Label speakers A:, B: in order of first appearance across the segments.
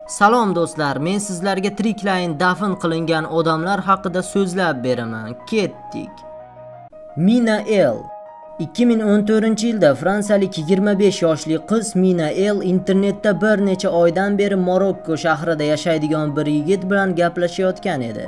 A: Salom do'stlar, men sizlarga tiriklayin dafn qilingan odamlar haqida so'zlab beraman. Ketdik. Mina L. 2014-yilda fransiyalik 25 yoshli qiz Mina L internetda bir necha oydan beri Marokko shahrida yashaydigan bir yigit bilan gaplashayotgan edi.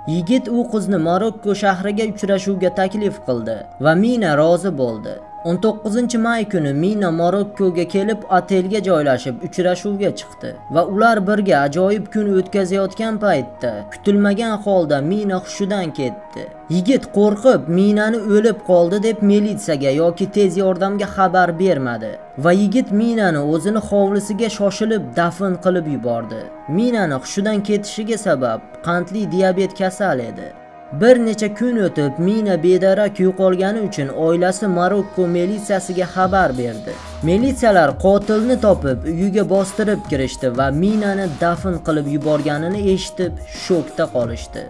A: Yigit u qizni Marokko shahriga uchrashuvga taklif qildi va Mina rozi bo'ldi. 19 may kuni Mina Marokkoga kelib, otelga joylashib, uchrashuvga chiqdi va ular birga ajoyib kun o'tkazayotgan paytda kutilmagan holda Mina hushidan ketdi. Yigit qo'rqib, Minani o'lib qoldi deb militsiyaga yoki tez yordamga xabar bermadi va yigit Minani o'zini hovlisiga shoshilib dafn qilib yubordi. Minani hushidan ketishiga sabab qandli diabet kasal edi. Bir necha kun o'tib, Mina bedarak yo'qolgani uchun oilasi Marokko militsiyasiga xabar berdi. Militsiyalar qotilni topib, uyiga bostirib kirishdi va Minani dafn qilib yuborganini eshitib, shokda qolishdi.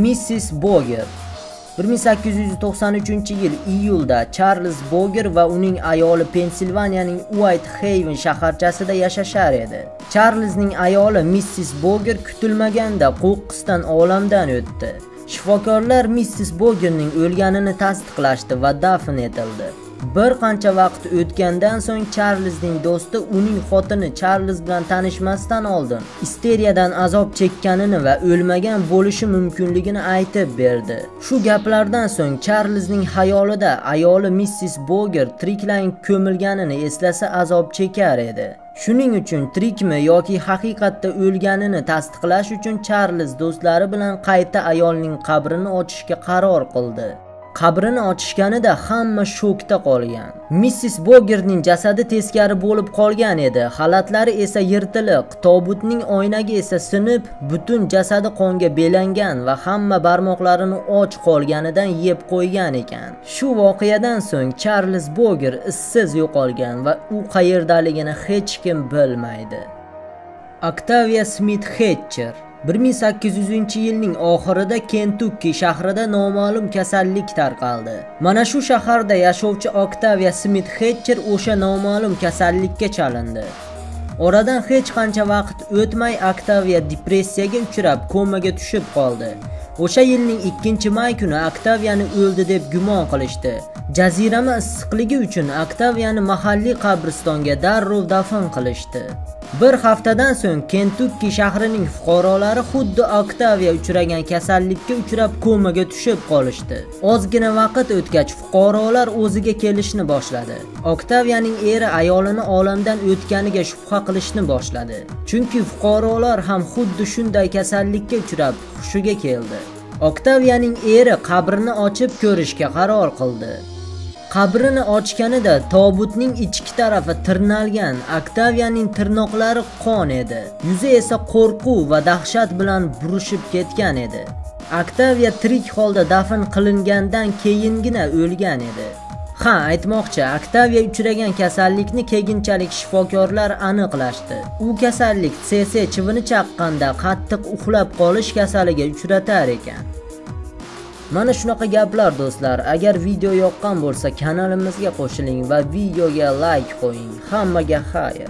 A: Missis Boger. 1893-yil iyulda Charlz Boger va uning ayoli Pensilvaniyaning Uayt Haven shaharchasida yashashar edi. Charlzning ayoli Missis Boger kutilmaganda qo'qqisdan olamdan o'tdi. Shifokorlar Missis Bogerning o'lganini tasdiqlashdi va dafn etildi. Bir qancha vaqt o'tgandan so'ng Charlzning do'sti uning xotini Charlz bilan tanishmasdan oldin isteriyadan azob chekkanini va o'lmagan bo'lishi mumkinligini aytib berdi. Shu gaplardan so'ng Charlzning xayolida ayoli Missis Boger tiriklayin ko'milganini eslasa azob chekar edi. Shuning uchun tirikmi yoki haqiqatda o'lganini tasdiqlash uchun Charlz do'stlari bilan qayta ayolning qabrini ochishga qaror qildi. Qabrini ochishganida hamma shokda qolgan. Missis Bogerning jasadi teskari bo'lib qolgan edi. Xalatlari esa yirtiliq, tobutning oynagi esa sinib, butun jasadi qonga belangan va hamma barmoqlarini och qolganidan yeb qo'ygan ekan. Shu voqeadan so'ng Charlz Boger izsiz yo'qolgan va u qayerdaligini hech kim bilmaydi. Octavia Smith Hatcher. 1800-yilning oxirida Kentukki shahrida noma'lum kasallik tarqaldi. Mana shu shaharda yashovchi Octavia Smith Hatcher o'sha noma'lum kasallikka chalindi. Oradan hech qancha vaqt o'tmay Octavia depressiyaga uchrab, komaga tushib qoldi. O'sha yilning 2-may kuni Octaviani o'ldi deb gumon qilishdi. Jazirama issiqligi uchun Octaviani mahalliy qabristonga darrov dafn qilishdi. Bir haftadan so'ng Kentukki shahrining fuqarolari xuddi Octavia uchragan kasallikka uchrab, komaga tushib qolishdi. Ozgina vaqt o'tgach fuqarolar o'ziga kelishni boshladi. Octavianing eri ayolini olamdan o'tganiga shubha qilishni boshladi. Chunki fuqarolar ham xuddi shunday kasallikka uchrab hushiga keldi. Octavianing eri qabrini ochib ko'rishga qaror qildi. Qabrini ochganida tobutning ichki tarafi tirnalgan, Octavianing tirnoqlari qon edi. Yuzi esa qo'rquv va dahshat bilan burishib ketgan edi. Octavia tirik holda dafn qilingandan keyingina o'lgan edi. Ha, aytmoqchi, Octavia uchragan kasallikni keyinchalik shifokorlar aniqlashdi. U kasallik CC chivini chaqqanda qattiq uxlab qolish kasaliga uchratar ekan. Mana shunaqa gaplar do'stlar. Agar video yoqqan bo'lsa, kanalimizga qo'shiling va videoga like qo'ying. Hammaga xayr.